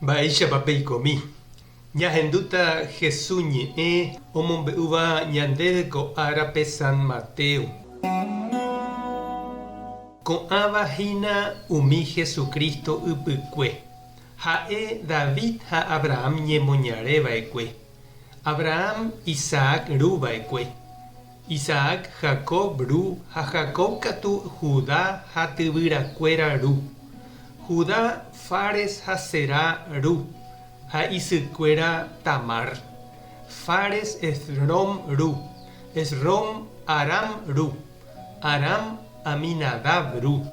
Mba'éichapa peikomi? Ñahendúta Hesu ñe'ẽ omombe'úva ñandéve ko árape San Mateo. Ko'ãva hína umi Jesucristo ypykue. Ha'e David ha Abraham ñemoñare va'ekue. Abraham Isaac ru va'ekue. Isaac Jacob ru ha Jacob katu Judá ha tyvyrakuéra ru. Judá Fares ha Zerá ru, ha isykuéra Tamar. Fares Esrom ru, Esrom Aram ru, Aram Aminadab ru,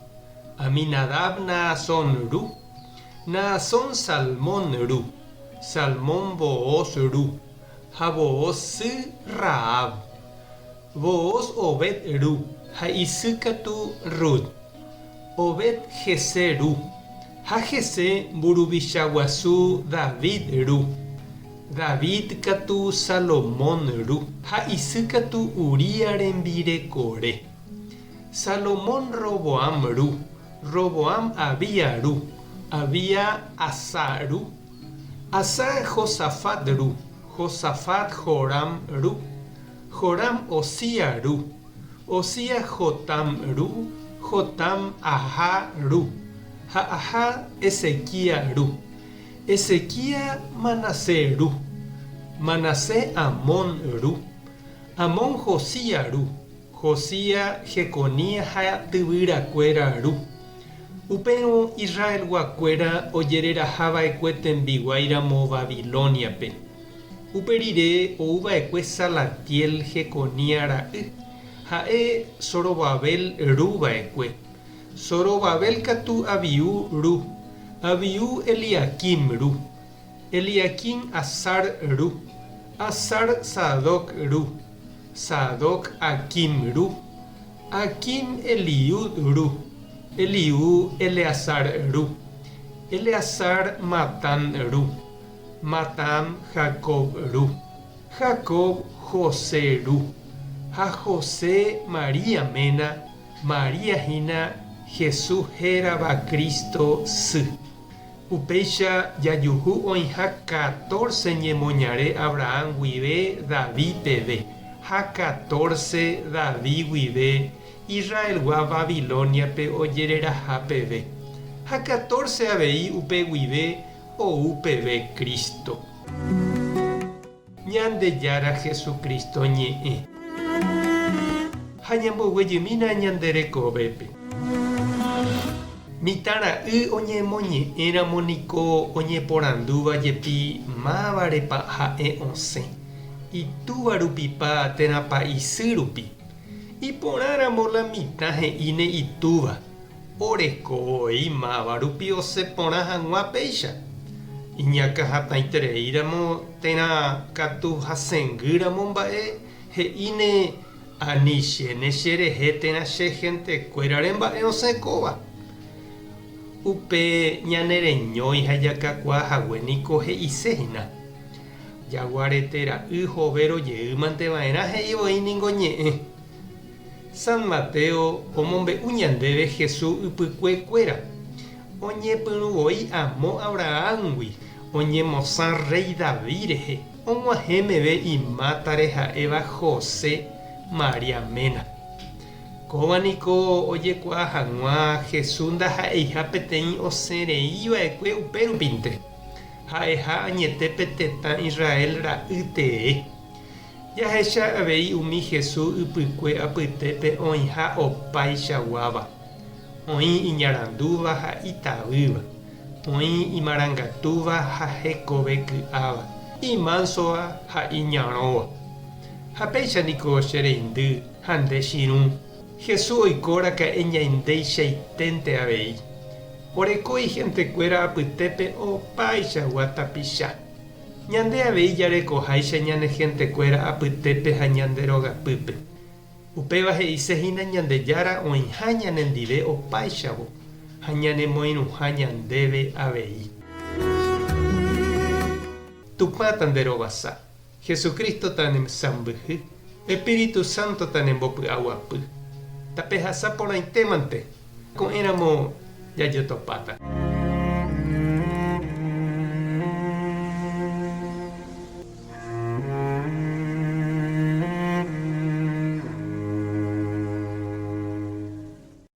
Aminadab Naasón ru, Naasón Salmón ru, Salmón Booz ru, ha Booz sy Rahab. Booz Obed ru ha isy katu Rut. Obed Jesé ru, ha Jesé mburuvicha guasu David ru. David katu Salomón ru, ha isy katu Uría rembirekore. Salomón Roboam ru, Roboam Abía ru, Abía Asá ru, Asá Josafat ru, Josafat Joram ru, Joram Ozías ru, Ozías Jotam ru, Jotam Ahá ru, ha Ahá Ezequías ru, Ezequías Manasés ru, Manasés Amón ru, Amón Josías ru, Josías Jeconías ha tyvyrakuéra ru. Upérõ Israelguakuéra ojereraha va'ekue tembiguái ramo Babilóniape. Upe rire ou va'ekue Salatiel Jeconías ra'y, ha'e Zorobabel ru va'ekue. Zorobabel katu Abiú ru, Abiú Eliaquim ru, Eliaquim Azar ru, Azar Sadoc ru, Sadoc Aquim ru, Aquim Eliud ru, Eliú Eleazar ru, Eleazar Matán ru, Matán Jacob ru, Jacob José ru, ha José María ména, María hína Jesús hérava Cristo sy. Upéicha jajuhu oĩha catorce ñemoñare Abraham guive David peve, ha catorce David guive Israelgua Babilóniape ojereraha peve, ha catorce avei upe guive ou peve Cristo. Ñandejára Jesucristo ñe'ẽ. Ha ñamboguejymína ñande rekovépe. Mitã ra'y oñemoñe'ẽramo niko oñeporandúva jepi mávarepa ha'e osẽ, itúva rupipa térãpa isy rupi. Iporãramo la mitã he'íne itúva, Oreko voi máva rupi osẽ porã hag̃ua péicha. Iñakãhatãitereíramo térã katu hasẽngýramo mba'e he'íne ani chéne cherehe térã che hentekuérare mba'e osẽ kóva. Upe ñanereñói ha jakakuaa hague niko he'ise hína. Jaguarete ra'y hovéro jeýmante va'erã he'i voi ningo ñe'ẽ. San Mateo omombe'u ñandéve Jesús ypykue kuéra. Oñepyrũ voi amo Abrahámgui oñemosã rréi David rehe, og̃uahẽ meve imátare ha'éva José, María ména. Kóva niko ojekuaa hag̃ua Jesús ndaha'eiha peteĩ osẽ rei va'ekue upérupinte, ha'eha añete pe tetã Israel ra'y tee. Jahecha avei umi Jesús ypykue apytépe oĩha opaichaguáva. Oĩ iñarandúva ha itavýva, oĩ imarangatúva ha hekove ky'áva, imánsova ha iñarõva. Ha péicha niko che reindy ha nde chirũ, Jesús oiko raka'e ñaindeichaiténte avei. Oreko ihentekuéra apytépe opaichagua tapicha. Ñande avei jarekoháicha ñane hentekuéra apytépe ha ñande rogapýpe. Upéva he'ise hína Ñandejára oĩha ñanendive opáichavo ha ñanemoirũha ñandéve avei. Tupã tanderovasa, Jesucristo tanesãmbyhy, Espíritu Santo tanembopy'aguapy. Tapehasa porãitémante, ko'ẽramo jajotopáta.